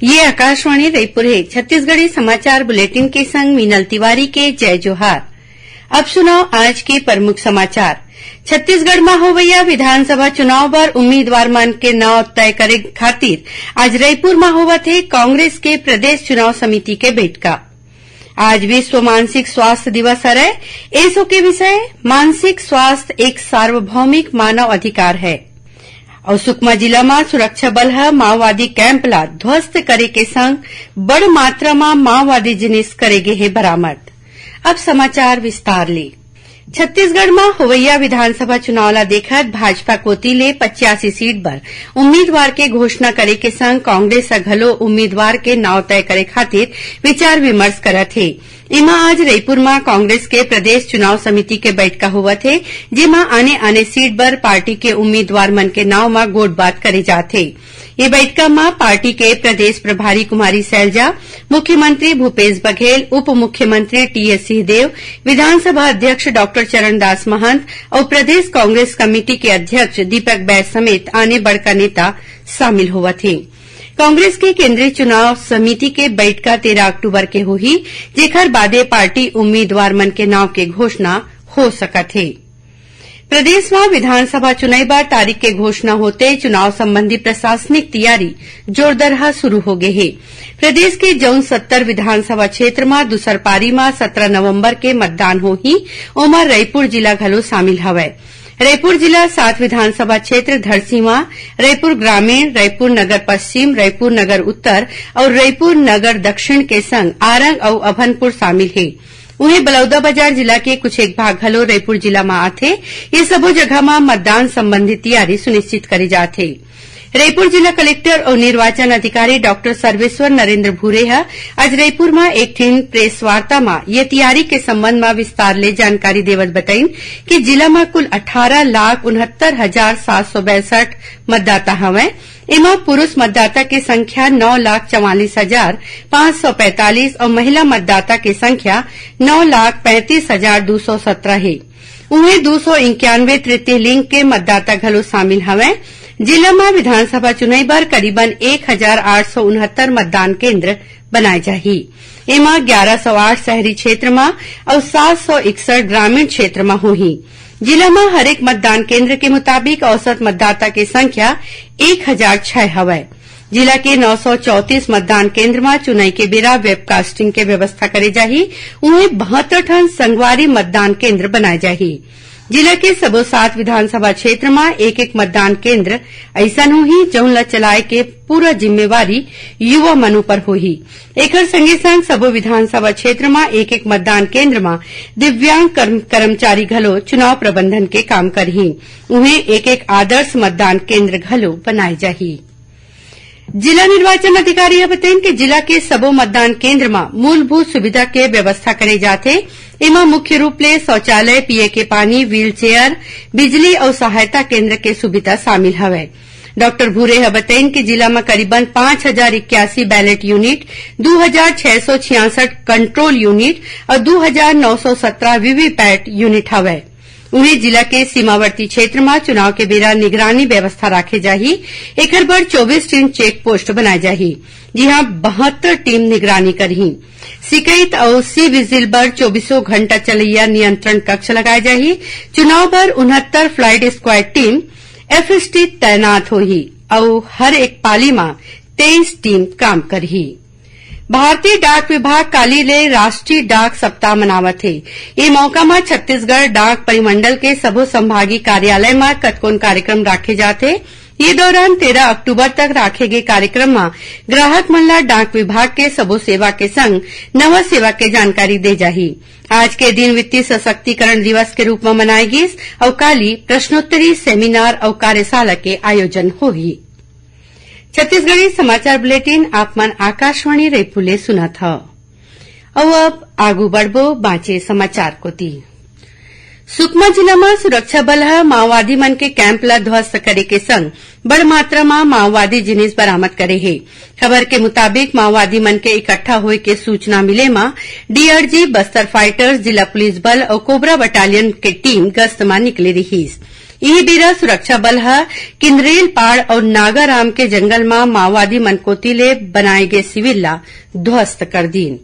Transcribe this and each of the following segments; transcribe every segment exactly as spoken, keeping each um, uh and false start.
ये आकाशवाणी रायपुर हे। छत्तीसगढ़ी समाचार बुलेटिन के संग मीनल तिवारी के जय जोहार। अब सुनव आज के प्रमुख समाचार। छत्तीसगढ़ म होवइया विधानसभा चुनाव बर उम्मीदवार मन के नाव तय करे खातिर आज रायपुर म होवत हे कांग्रेस के प्रदेश चुनाव समिति के बैठका। आज विश्व मानसिक स्वास्थ्य दिवस हरय। एसो के विषय, मानसिक स्वास्थ्य एक सार्वभौमिक मानव अधिकार है। अउ सुकमा जिला म सुरक्षा बल ह माओवादी कैंप ला ध्वस्त करे के संग बड़ मात्रा म माओवादी जिनिस करे गे हे बरामद। अब समाचार विस्तार ले। छत्तीसगढ़ म होवइया विधानसभा चुनाव ला देखत भाजपा कोति ले पचासी सीट बर उम्मीदवार के घोषणा करे के संग कांग्रेस ह घलो उम्मीदवार के नाव तय करे खातिर विचार विमर्श करत हे। एमा आज रईपुर म कांग्रेस के प्रदेश चुनाव समिति के बैठका होवत हे, जेमा आने-आने सीट बर पार्टी के उम्मीदवार मन के नाव म गोठबात करे जात हे। ये बैठका म पार्टी के प्रदेश प्रभारी कुमारी सैलजा, मुख्यमंत्री भूपेश बघेल, उप मुख्यमंत्री टीएस सिंहदेव, विधानसभा अध्यक्ष डॉक्टर चरणदास महंत अउ प्रदेश कांग्रेस कमेटी के अध्यक्ष दीपक बैज समेत आने बड़का नेता शामिल होवत हे। कांग्रेस के केंद्रीय चुनाव समिति के बैठका तेरह अक्टूबर के होही, जेखर बादे पार्टी उम्मीदवार मन के नाव के घोषणा हो सकत हे। प्रदेश म विधानसभा चुनाव बर तारीख के घोषणा होते चुनाव संबंधी प्रशासनिक तैयारी जोरदार ह शुरू हो गे हे। प्रदेश के जउन सत्तर विधानसभा क्षेत्र म दूसर पारी म सत्रह नवंबर के मतदान होही, ओमा रईपुर जिला घलो शामिल हवय। रईपुर जिला सात विधानसभा क्षेत्र धरसींवा, रईपुर ग्रामीण, रईपुर नगर पश्चिम, रईपुर नगर उत्तर अउ रईपुर नगर दक्षिण के संग आरंग अउ अभनपुर शामिल हे। उहें, बलौदाबाजार जिला के कुछ एक भाग घलो रईपुर जिला म आथे। ये सबो जगह म मतदान संबंधी तैयारी सुनिश्चित करे जात हे। रईपुर जिला कलेक्टर अउ निर्वाचन अधिकारी डॉक्टर सर्वेश्वर नरेंद्र भूरे ह आज रईपुर म एक ठिन प्रेस वार्ता म ये तैयारी के संबंध म विस्तार ले जानकारी देवत बताइन कि जिला म कुल अठारह लाख उनहत्तर हजार सात सौ बैसठ मतदाता हवंय। एमा पुरुष मतदाता के संख्या नौ लाख चवालीस हजार पाँच सौ पैंतालीस अउ महिला मतदाता के संख्या नौ लाख पैंतीस हजार दू सौ सत्रह हे। उहें, दू सौ इक्यानवे तृतीय लिंग के मतदाता घलो शामिल हवंय। जिला म विधानसभा चुनाव बर करीबन एक हजार आठ सौ उनहत्तर मतदान केंद्र बनाए जाही। एमा ग्यारह सौ आठ शहरी क्षेत्र म अउ सात सौ इकसठ ग्रामीण क्षेत्र म होही। जिला म हरेक मतदान केंद्र के मुताबिक औसत मतदाता के संख्या एक हजार छह हवय। जिला के नौ सौ चौंतीस मतदान केंद्र म चुनाव के बेरा वेबकास्टिंग के व्यवस्था करे जाही। उहें, बहत्तर ठन संगवारी मतदान केंद्र बनाए जाही। जिला के सबो सात विधानसभा क्षेत्र म एक-एक मतदान केंद्र अइसन होही, जउन ल चलाए के पूरा जिम्मेवारी युवा मन ऊपर होही। एखर संगे-संग सबो विधानसभा क्षेत्र म एक-एक मतदान केंद्र म दिव्यांग कर्म-, कर्मचारी घलो चुनाव प्रबंधन के काम करही। उहें, एक-एक आदर्श मतदान केंद्र घलो बनाए जाही। जिला निर्वाचन अधिकारी ह बतइन कि जिला के सबो मतदान केंद्र म मूलभूत सुविधा के व्यवस्था करे जाथे। एमा मुख्य रूप ले शौचालय, पीए के पानी, व्हील चेयर, बिजली अउ सहायता केंद्र के सुविधा शामिल हवय। डॉक्टर भूरे ह बतइन कि जिला म करीबन पाँच हजार इक्यासी बैलेट यूनिट, दू हजार छह सौ छियासठ कंट्रोल यूनिट अउ दू हजार नौ सौ सत्रह वीवीपैट यूनिट हवय। उहें, जिला के सीमावर्ती क्षेत्र म चुनाव के बेरा निगरानी व्यवस्था राखे जाही। एखर बर चौबीस टीम चेक पोस्ट बनाए जाही, जिहां बहत्तर टीम निगरानी करही। सिकइत अउ सी विजिल बर चौबीसों घंटा चलइया नियंत्रण कक्ष लगाए जाही। चुनाव बर उनहत्तर फ्लाइट स्क्वाड टीम, एफएसटी, तैनात होही अउ हर एक पाली म तेईस टीम काम करही। भारतीय डाक विभाग काली ले राष्ट्रीय डाक सप्ताह मनावत हे। ये मौका म छत्तीसगढ़ डाक परिमंडल के सबो संभागीय कार्यालय म कतकोन कार्यक्रम राखे जात हे। ये दौरान तेरह अक्टूबर तक राखे गे कार्यक्रम म ग्राहक मन ला डाक विभाग के सबो सेवा के संग नवा सेवा के जानकारी दे जाही। आज के दिन वित्तीय सशक्तिकरण दिवस के रूप म मनाए गिस अउ काली प्रश्नोत्तरी, सेमिनार अउ कार्यशाला के आयोजन होही। छत्तीसगढ़ी समाचार बुलेटिन आप मन आकाशवाणी रायपुर ले सुनत हव। अउ अब आगू बढ़बो बांचे समाचार कोति। सुकमा जिला म सुरक्षा बल ह माओवादी मन के कैंप ल ध्वस्त करे के संग बड़ मात्रा म माओवादी जिनिस बरामद करे हे। खबर के मुताबिक, माओवादी मन के इकट्ठा होए के सूचना मिले म डीआरजी, बस्तर फाइटर्स, जिला पुलिस बल अउ कोबरा बटालियन के टीम गश्त म निकले रिहिस। इही बीरा सुरक्षा बल ह किंदरेल पाड़ अउ नागाराम के जंगल म माओवादी मन कोति ले बनाए गे शिविर ला ध्वस्त कर दीन।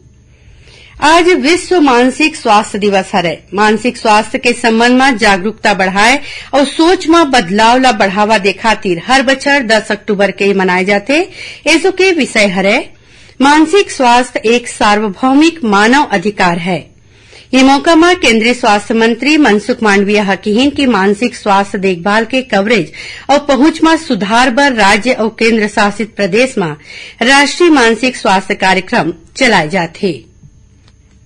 आज विश्व मानसिक स्वास्थ्य दिवस हरय। मानसिक स्वास्थ्य के संबंध म जागरूकता बढ़ाए अउ सोच म बदलाव ला बढ़ावा दे खातिर हर बछर दस अक्टूबर के मनाए जाथे। एसो के विषय हरय, मानसिक स्वास्थ्य एक सार्वभौमिक मानव अधिकार है। ये मौका म केंद्रीय स्वास्थ्य मंत्री मनसुख मांडविया ह किहिन कि मानसिक स्वास्थ्य देखभाल के कवरेज अउ पहुंच म सुधार बर राज्य अउ केंद्र शासित प्रदेश म राष्ट्रीय मानसिक स्वास्थ्य कार्यक्रम चलाए जात हे।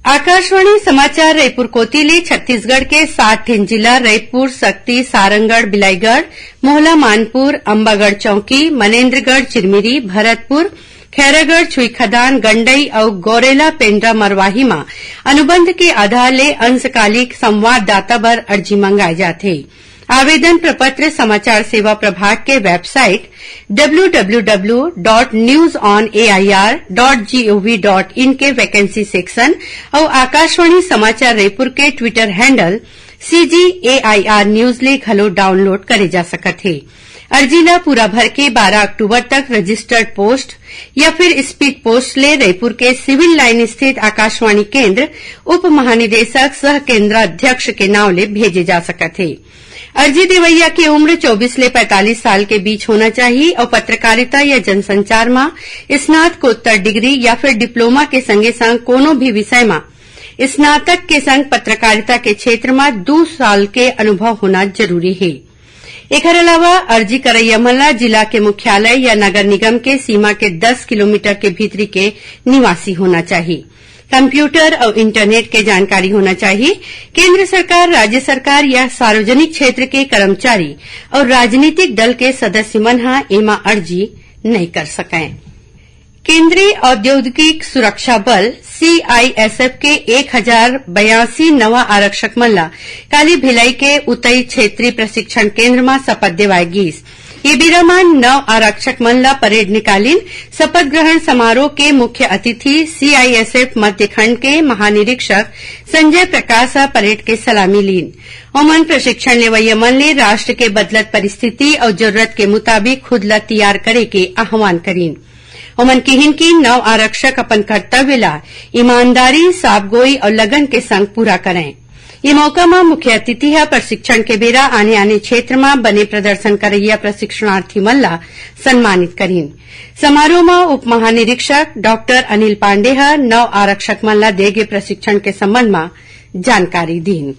आकाशवाणी समाचार रईपुर कोति ले छत्तीसगढ़ के सात ठिन जिला रईपुर, सक्ती, सारंगढ़, बिलाईगढ़, मोहला मानपुर, अंबागढ़ चौकी, मनेन्द्रगढ़, चिरमिरी, भरतपुर, खैरागढ़, छुईखदान, गंडई अउ गौरेला पेंड्रा मरवाही म अनुबंध के आधार ले अंशकालिक संवाददाता बर अर्जी मंगाए जात हे। आवेदन प्रपत्र समाचार सेवा प्रभाग के website W W W dot news on A I R dot G O V dot in के वैकेंसी सेक्शन अउ आकाशवाणी समाचार रईपुर के Twitter handle C G A I R news ले घलो डाउनलोड करे जा सकत हे। अर्जी ला पूरा भर के बारह अक्टूबर तक रजिस्टर्ड पोस्ट या फिर स्पीड पोस्ट ले रईपुर के सिविल लाइन स्थित आकाशवाणी केंद्र उप महानिदेशक सह केंद्राध्यक्ष के नाव ले भेजे जा सकत हे। अर्जी देवइया के उम्र चौबीस ले पैंतालीस साल के बीच होना चाहिए अउ पत्रकारिता या जनसंचार म स्नातकोत्तर डिग्री या फिर डिप्लोमा के संगे संग कोनो भी विषय म स्नातक के संग पत्रकारिता के क्षेत्र म दू साल के अनुभव होना जरूरी हे। एखर अलावा अर्जी करइया मन ला जिला के मुख्यालय या नगर निगम के सीमा के दस किलोमीटर के भीतरी के निवासी होना चाहिए। कंप्यूटर अउ इंटरनेट के जानकारी होना चाहिए। केंद्र सरकार, राज्य सरकार या सार्वजनिक क्षेत्र के कर्मचारी अउ राजनीतिक दल के सदस्य मन ह एमा अर्जी नइ कर सकय। केंद्रीय औद्योगिक सुरक्षा बल, सी आई एस एफ, के एक हजार बयासी नवा आरक्षक मन ला काली भिलाई के उतई क्षेत्रीय प्रशिक्षण केंद्र म शपथ देवाय गीस। ये बीरा म नव आरक्षक मन ला परेड निकालिन। शपथ ग्रहण समारोह के मुख्य अतिथि सी आई एस एफ मध्य खंड के महानिरीक्षक संजय प्रकाश ह परेड के सलामी लीन। ओमन प्रशिक्षण लेवइया मन ले राष्ट्र के बदलत परिस्थिति अउ जरूरत के मुताबिक खुद ला तैयार करे के आह्वान करीन। ओमन किहिन कि नव आरक्षक अपन कर्तव्य ला ईमानदारी, साफगोई अउ लगन के संग पूरा करंय। ये मौका म मुख्य अतिथि ह प्रशिक्षण के बेरा आने-आने क्षेत्र म बने प्रदर्शन करइया प्रशिक्षणार्थी मन ला सम्मानित करीन। समारोह म उप महानिरीक्षक डॉक्टर अनिल पांडे ह नव आरक्षक मन ला दे गे प्रशिक्षण के संबंध म जानकारी दीन।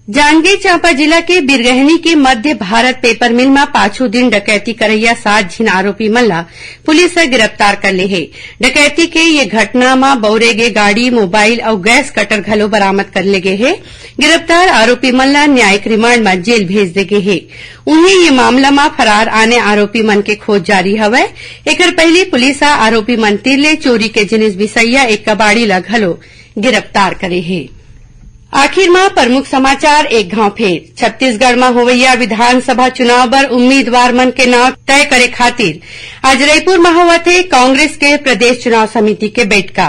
जांजगीर चांपा जिला के बिरगहनी के मध्य भारत पेपर मिल म पाछू दिन डकैती करइया सात झिन आरोपी मन ला पुलिस ह गिरफ्तार कर ले हे। डकैती के ये घटना म बउरे गे गाड़ी, मोबाइल अउ गैस कटर घलो बरामद कर ले गे हे। गिरफ्तार आरोपी मन ला न्यायिक रिमांड म जेल भेज दे गे हे। उहें, ये मामला म फरार आने आरोपी मन के खोज जारी हवय। एकर पहिली पुलिस ह आरोपी मन तीर ले चोरी के जिनिस बिसइया एक कबाड़ी ला घलो गिरफ्तार करे हे। आखिर म प्रमुख समाचार एक घांव फेर। छत्तीसगढ़ म होवइया विधानसभा चुनाव बर उम्मीदवार मन के नाव तय करे खातिर आज रईपुर म होवत हे कांग्रेस के प्रदेश चुनाव समिति के बैठका।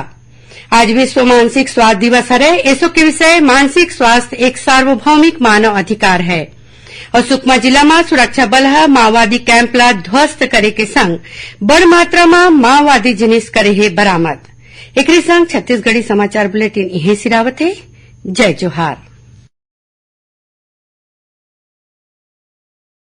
आज विश्व मानसिक स्वास्थ्य दिवस हरय। एसो के विषय मानसिक स्वास्थ्य एक सार्वभौमिक मानव अधिकार है। अउ सुकमा जिला म सुरक्षा बल ह माओवादी कैंप ला ध्वस्त करे के संग बड़ मात्रा म माओवादी जिनिस करे हे बरामद। एकरे संग छत्तीसगढ़ी समाचार बुलेटिन इहें सिरावत हे। जय जोहार।